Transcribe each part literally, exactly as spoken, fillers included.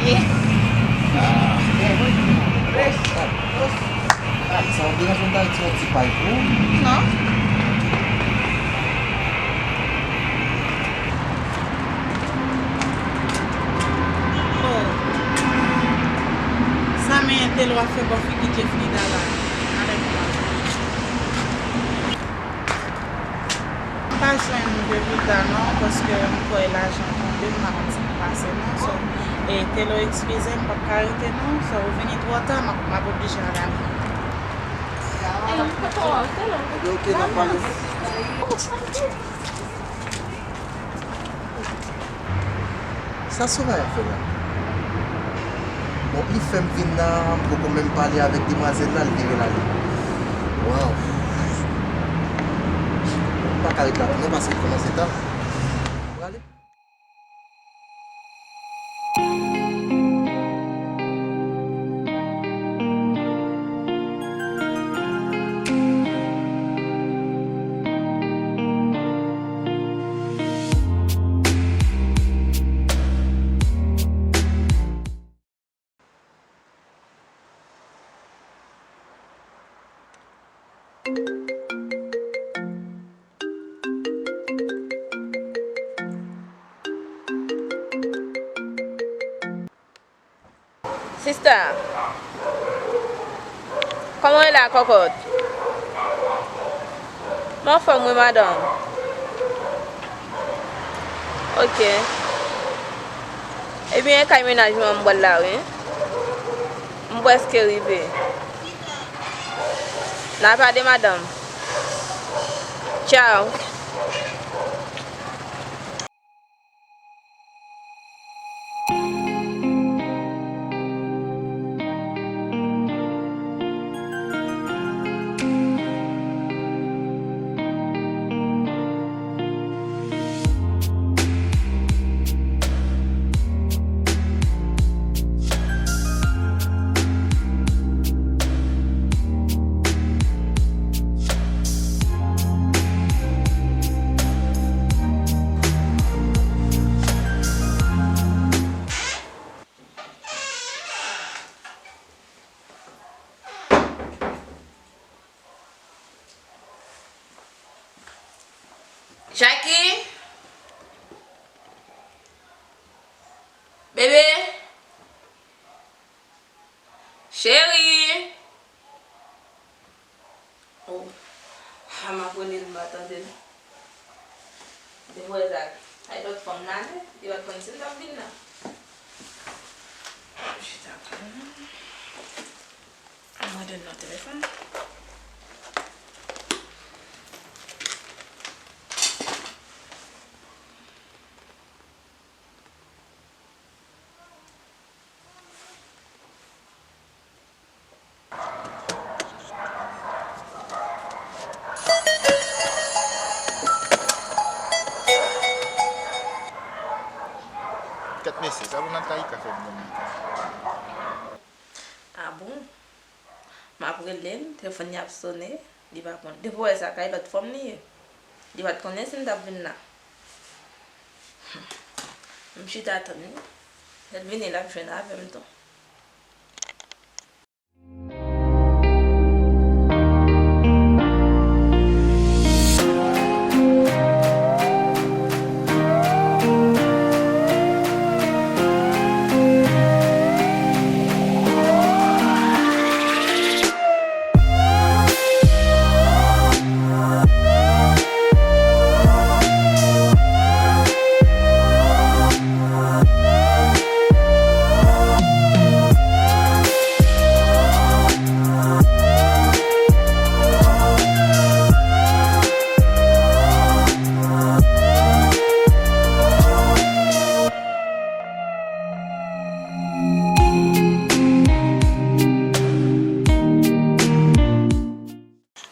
Ye. Ah. Sa w deranje m ta retire yon ti pay pou ou? Non. Oh. Sa men Telo ap fè bò figi Jeffrida la. Alèz la. M pa jwenn Jeffrida non, paske m kwè lajan tonbe, m pa konn sa k pase non. So, e Telo, eskize m, m p ap ka rete non. So, ou vini twò ta, m ap, m ap oblije al ale. Ebyen, oke, n ap pale. Sa Soraya fè la? Bon, li fè m vin la, m poko menm pale avèk demwazèl la, l vire l ale. Waw! M pa ka ret la non, paske l kòmanse ta. Prale. Sista, kòman w ye la, kòkòt? Mwen anfòm wi, madanm. Oke. Ebyen, e kay mennaj mwen m pral la, wi. M prèske rive. N a pale, madanm. Tchaw. Jackie? Bebe? Cheri? Oh, a m ap rele l, m pa tande l. Depi w wè sa, ay lòt fanm nan ale, li pa t konn si m t ap vin nan. Chita kanmenm. Mwen de nan telefòn. Kèt mesye, sa pou Natalika fè m menm? A bon? M ap rele l, telefòn li ap sonnen, li pa konn. Depi w wè sa, kay lòt fanm li ye. Li pa t konnen si m t ap vin la. M chita tann li. Lè l vini, l ap jwenn avè m tou.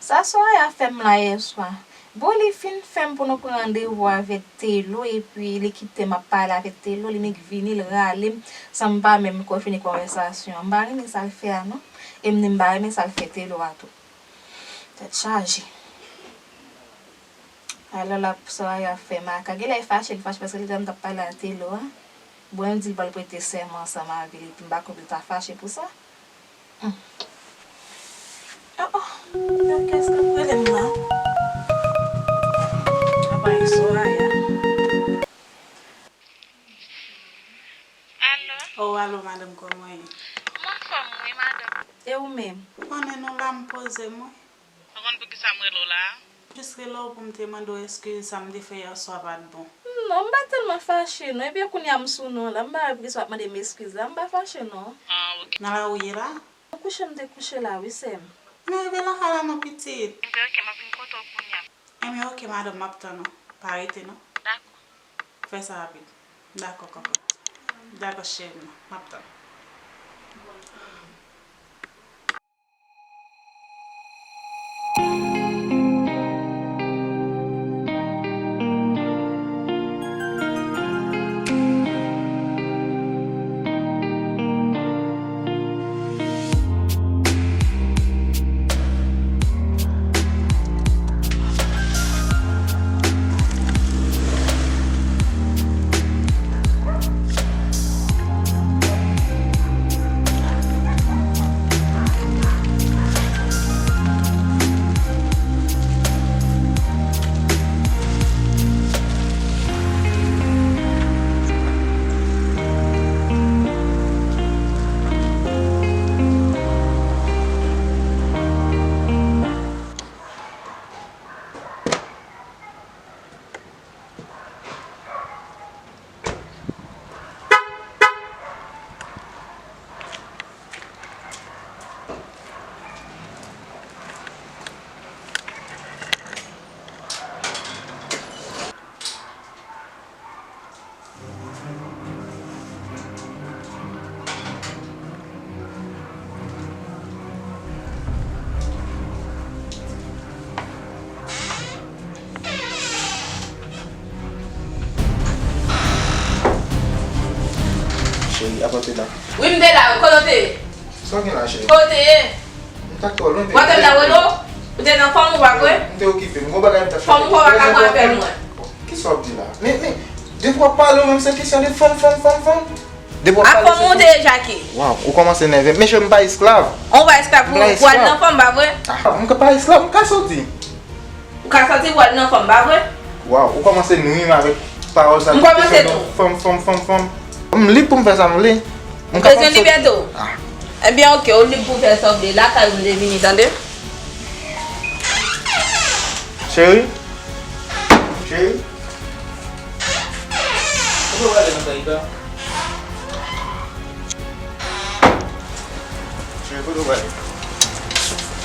Sa Soraya fè m la yèswa. Bon, li fin fè m pou nou pran randevou avèk Telo, epi li kite m ap pale avèk Telo, li nik vini, l rale m, san m pa menm ko fini konvèsasyon an. M pa renmen sa l fè a, non. E m di m pa renmen sa l fè Telo a tou. Tèt chaje. Alò la, Soraya fè m aka. Genlè l fache, l fache paske li di m t ap pale a Telo a. Bon, li di l pral prete sèman ansanm avè l, epi m pa kwè pou l ta fache pou sa. Hmm. Oh, oh. Nan kès k ap rele m nan? Apa yon Soraya? Alo? Oh, alo, madanm, kòman w ye? M anfòm, wi, madanm. E ou menm? Ou konnen nou la, m poze m, wi. Ou konn poukisa m rele w la a? Jis rele w pou m te mande w eskiz, sa m te fè yè swa pa t bon. Non, m pa tèlman fache non, epi kounye a m sou non la, m pa wè poukisa w ap mande m eskiz la, m pa fache non. Ah, ok. Nan lari w ye la? Nan kouche m te kouche la wi, sè m. Men rive lakay la non, pitit. Enben, ok, m ap vin kote w kounye a. Enben, ok, madanm, m ap tann ou. Pa rete non. Dakò. Fè sa rapid. Dakò, kòkòt. Dakò, cheri m nan. M ap tann ou. Cheri, apa w te la? Wi, m te la wi. Kote w te ye? Sa w gen la, cheri? Kote w te ye? M t ap twò lwen, baby. Ou pa te la wè non? Ou te nan fanm ou pa vre? M te okipe. M gon bagay m t ap fè. Fanm ou pa ka pran apèl mwen. Kisa w ap di la? Men, men, depi w ap pale, w menm se kesyon de fanm, fanm, fanm, fanm. Depi w ap pale, se fanm. A fanm ou te ye, Jackie? Waw, ou kòmanse nève m. Men cheri, m pa esklav. Ou pa esklav pou, pou al nan fanm, pa vre? Ah, m ka pa esklav, m ka soti. Ou ka soti pou al nan fanm, pa vre? Waw, ou kòmanse nwi m avèk pawòl sa. M kòmanse nwi w? Fanm, fanm, fanm, fanm. M lib pou m fè sa m vle. M kapab soti. Ou bezwen libète w? Ah. Ebyen, ok, ou lib pou w fè sa w vle. Lakay ou m te vini, tande? Cheri? Cheri? Kote w prale nan kay la? Cheri, kote w prale?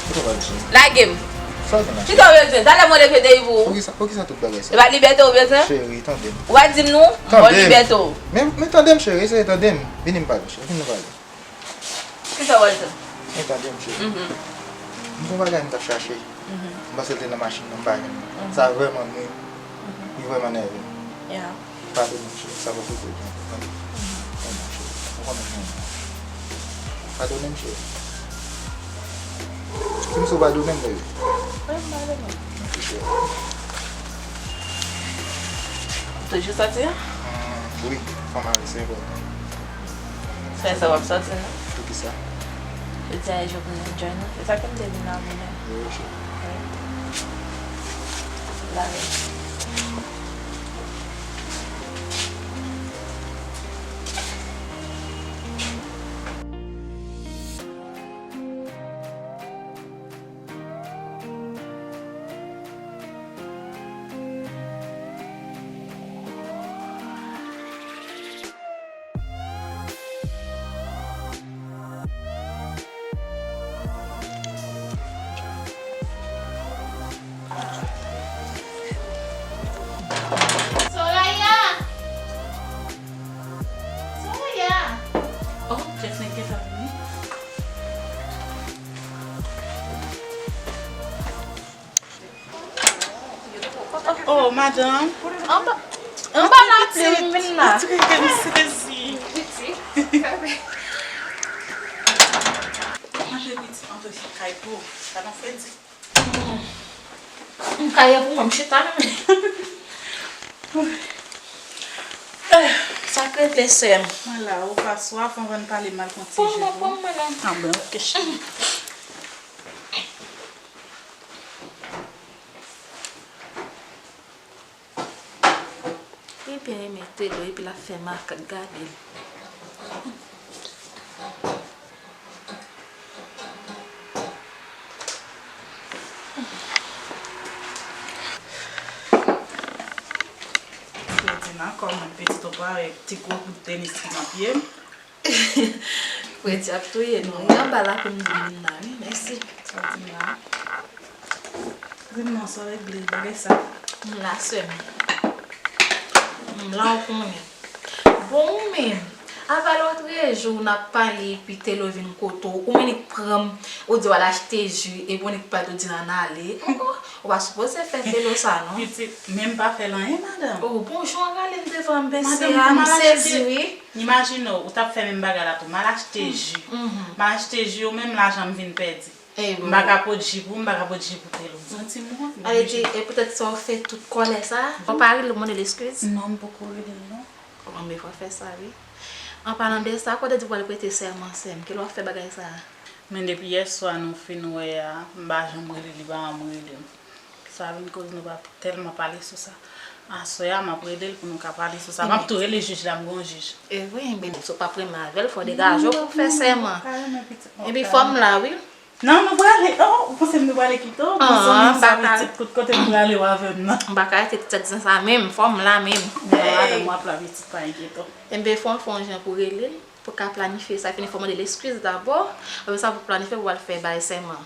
Kote w prale, cheri? Lage m. Sa w gen la, cheri? Kisa w bezwen? Talè mwen leve depi pou ou. Poukisa, poukisa tout bagay sa? E pa libète w bezwen? Cheri, tande m. Ou pa di m non, m ba w libète w. Men, men tande m, cheri, eseye tande m. Vini m pale, cheri, vini m pale. Kisa w al fè? Men tande m, cheri. Mhm. M gon bagay m t ap chache. Mhm. M panse l te nan machin nan, m pa jwenn li. Mhm. Sa vrèman nwi m. Mhm. Li vrèman nève m. Yeah. Padone m, cheri, sa pa kote l gen pou tande. Mhm. Tande m, cheri. Ou konnen m renmen w. Padone m, cheri. Di m si w padone m, baby. Wi, m padone w. Ok, cheri. Ou toujou sòti a? Hmm, wi, fò m ale, se enpòtan. Fè sa w ap sòti non. Poukisa? Jodi a e jou pou n enjoy non. Se sa ke m te vin la pou nou. Wi, cheri. Wi. Lave. Soraya! Soraya! Oh, Jess nèk gentan vini. Oh, madanm. Anba, anba lapli, m vin la. Ou trete m sezi. Pitit. Manje pitit, antre kay pou. Sa nan fredi. M kay pou mwen, m chita la. Sa k Silvouplè, sè m. Mwen la, ou pa swa, fò m pale mal konti. Pran mwen, pran mwen non. Ah, bon, ok. Li byen renmen telo epi l ap fè makak, gade l. Fredina, kòman pitit ou parèt ti gwo kout tenis ki nan pye m? Fredi ap touye nou. Wi, anba la pou m di moun la, wi. Mèsi. Sa w di m la? Di m non, sa w regle bagay sa. M la, sè m. M la, ou konnen. Bon, ou menm, apa lòtrejou n ap pale epi telo vin kote w, ou menm ki pran m, ou di w al achte ji, epi ou menm ki pati, ou di n ann ale. Oh, oh, ou pa sipoze fè telo sa, non. Pitit, men m pa fè l anyen, madanm. Oh, bon, jan w rale m devan m bese a, m sezi, wi. Imajine w, ou t ap fè menm bagay la tou. M al achte ji. M al achte ji, ou menm lajan m vin pèdi. M pa ka pot ji pou, m pa ka pot ji pou telo. Yon timoun. Ale di, e poutèt sa w fè tout kòlè sa? Ou pa rele l mande l eskiz? Non, m poko rele l non. Bon, men fò fè sa, wi. An palan de sa, kote di w al prete sèman, sè m? Kilè w ap fè bagay sa? Men depi yèswa nou fin wè a, m pa janm rele li, li pa janm rele m. Sa vin koz nou pa tèlman pale sou sa. Aswè a, m ap rele l pou nou ka pale sou sa. M ap tou rele jij la, m gen yon jij. E vre, men si w p ap renmen avè l, fò w degaje w pou w fè sèman. Epi fò m la, wi. Non, nou prale. Oh, ou panse m te prale kite w? Bon, zanmi m sa, pitit, kote m prale w avè m nan? M pa ka rete tout sa di sa menm, fò m la menm. Madanm w ap la, pitit, pa enkyete w. Enben, fò m fè yon jan pou rele l. Pou ka planifye sa, fini fò mande l eskiz dabò. Apre sa, pou planifye pou al fè bay sèman.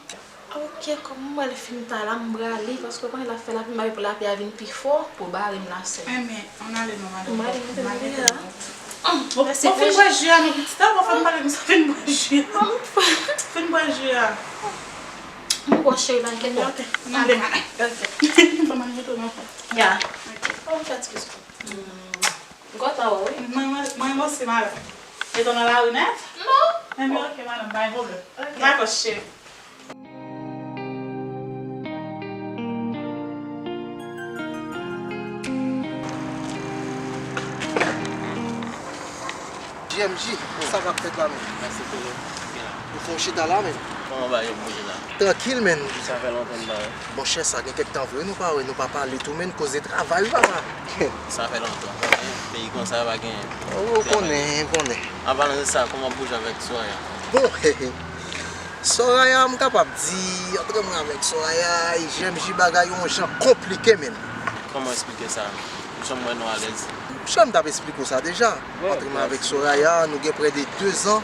Ok, kòm mwen pral fin ta la, m prale, paske w konnen l ap fè lapli, m pa vle pou lapli a vin pi fò, pou bare m la sè. Enben, ann ale non, madanm. M ale, m ale. Bon, fin bwè ji a non, pitit, a, bon, fè m pale konsa, fin bwè ji a. Fin bwè ji a. M bwè cheri, pa enkyete w. Ok, ann ale, madanm. Ok. Fè m al mete w nan fè. Ya. Ok. Fò m fè ti kous. M kontan wè w, wi. Mwen, mwen, mwen osi, madanm. E tonton lari nèt? Non. Enben, ok, madanm, pa gen pwoblèm. Ok. Dakò, cheri. J M J, sa k ap fèt la menm? Mèsi, Polo. Ou fè yon chita la menm? Kòman bagay yo boule la? Trankil, menn. Sa fè lontan n pa wè. Monchè, sa gen kèk tan vre nou pa wè, nou pa pale tou, menn, koze travay wi, papa. Sa fè lontan. Peyi konsa pa gen. Oh, ou konnen, ou konnen. An palan de sa, kòman w ap bouje avèk Soraya? Bon, Soraya, m kapab di, antre mwen avèk Soraya, J M J, bagay yo yon jan konplike, menn. Kòman eksplike sa? Ou janm wè nou alèz? Jan m t ap eksplike w sa deja. Antre mwen avèk Soraya, nou gen prè de dezan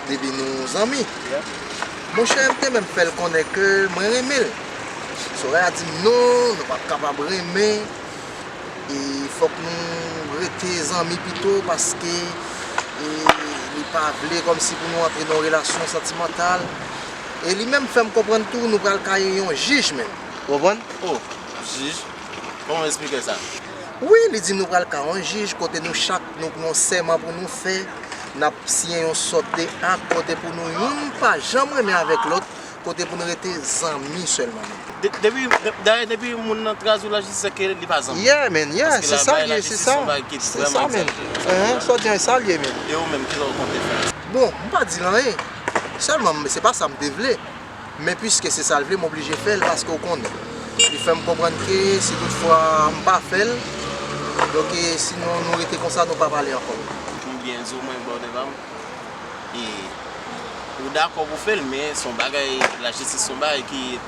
depi nou zanmi. Monchè, m te menm fè l konnen ke mwen renmen l. Soraya di m non, nou p ap kapab renmen. E fòk nou rete zanmi pito paske, e, li pa vle kòmsi pou nou antre nan yon relasyon santimantal. E li menm fè m konprann tou nou pral kay yon jij menm. Ou konprann? Oh, jij? Kòman w eksplike sa? Wi, li di nou pral kay yon jij kote nou chak nou gen yon sèman pou nou fè. N ap siyen yon sòt de ak kote pou nou youn pa janm renmen avèk lòt, kote pou nou rete zanmi sèlman. De-, depi, de-, dayè, depi moun nan kraze w lajistis, se ke li pa zanmi. Yeah, man, yeah, se sa l ye, se sa. Se sa, man. Sa w di an, sa l ye, man. E ou menm, kilè w konte fè? Bon, m pa di l anyen. Sèlman, se pa sa m te vle. Men piske se sa l vle, m oblije fè l, paske w konnen. Li fè m konprann ke si toutfwa m pa fè l, donk, e, sinon nou rete konsa, nou pa pale ankò. M byen di w, mwen, bò devan m. E, ou dakò pou fè l, men se yon bagay, lajistis se yon bagay ki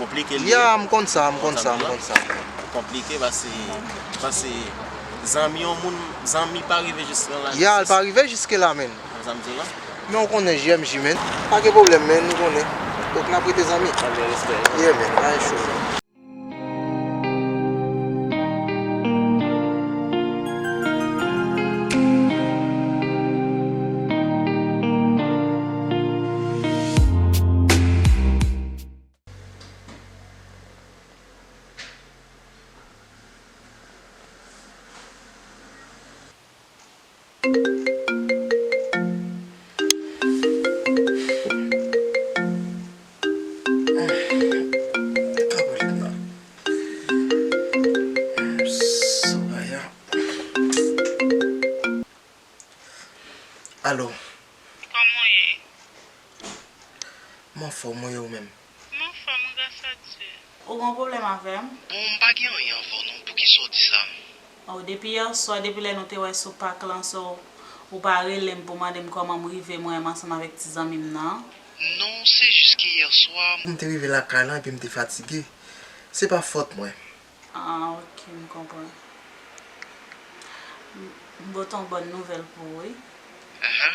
konplike l ye. Ya, m konn sa, m konn sa, m konn sa. Konplike, paske, paske zanmi yon moun, zanmi pa rive jis nan lajistis. Ya, l pa rive jiske la, menn. Konn sa m di w la? Men w konnen J M J, menn. Pa gen pwoblèm, menn, ou konnen. Fòk n ap rete zanmi. Anben, respè. Yeah, menn, pa gen cho. Alo. Kòman w ye? M anfòm, mwen, e ou menm? M anfòm, gras a Dye. Ou gen pwoblèm avè m? Bon, m pa gen anyen avè w non, poukisa w di sa? Oh, depi yèswa, depi lè nou te wè sou pak lan, so, ou pa rele m pou mande m kòman m rive mwen menm ansanm avèk ti zanmi m nan? Non, se jis ke yèswa, m te rive lakay lan epi m te fatige. Se pa fòt mwen. Ah, ok, m konprann. M, m pote yon bòn nouvèl pou ou, wi. Ahan.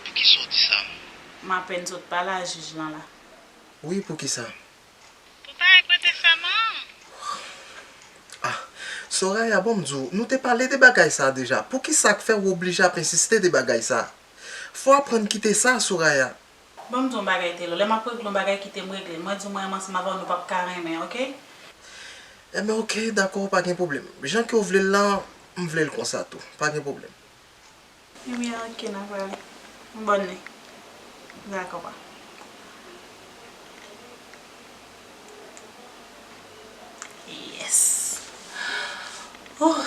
Poukisa w di sa? M apèn sot pale a jij lan la. Wi, poukisa? Pou pa reprete sèman an. Ah, Soraya, bon, m di w, nou te pale de bagay sa a deja. Poukisa k fè w oblije ap ensiste de bagay sa a? Fò w aprann kite sa, Soraya. Ban m di w yon bagay, Telo. Lè m ap regle yon bagay, kite m regle l. Mwen di w, mwen menm ansanm avè w, nou p ap ka renmen, ok? Enben, ok, dakò, pa gen pwoblèm. Jan ke w vle l lan, m vle l konsa tou. Pa gen pwoblèm. Ebyen, ok, n a prale. Bòn nwi. Dakò, pa. Yes. Oh.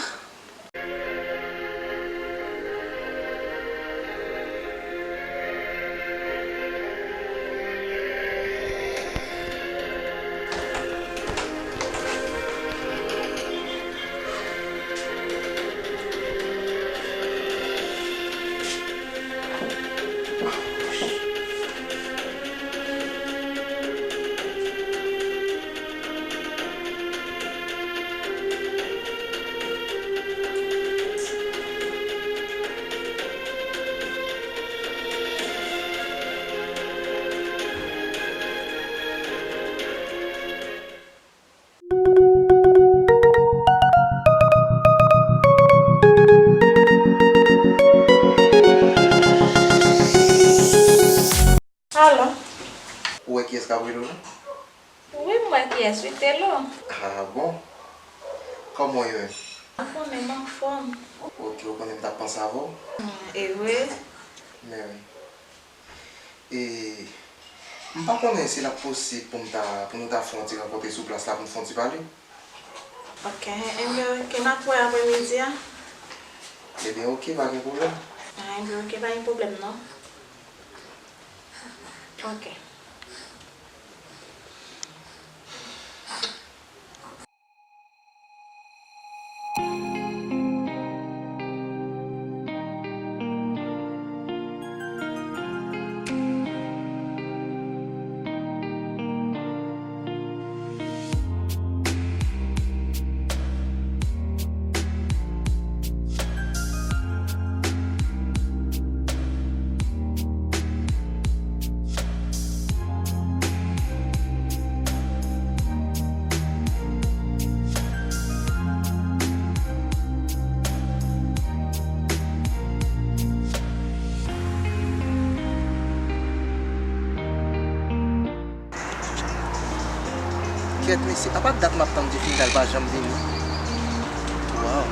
Alo? Ou wè kiyès k ap rele w la? Wi, m wè kiyès, wi, Telo. Ah, bon? Kòman w ye menm? Ou konnen m anfòm. Ok, ou konnen m t ap panse avè w? Hmm, e vre? Men wi. E, m pa konnen si l ap posib pou m ta, pou nou ta fè yon ti rankontre sou plas la, pou n fè yon ti pale. Ok, enben, ok, n ap wè apremidi a. Ebyen, ok, pa gen pwoblèm. Ah, enben, ok, pa gen pwoblèm, non. Ok. Kèt mesye, apa dat m ap tann Jefina l pa janm vini? Waw.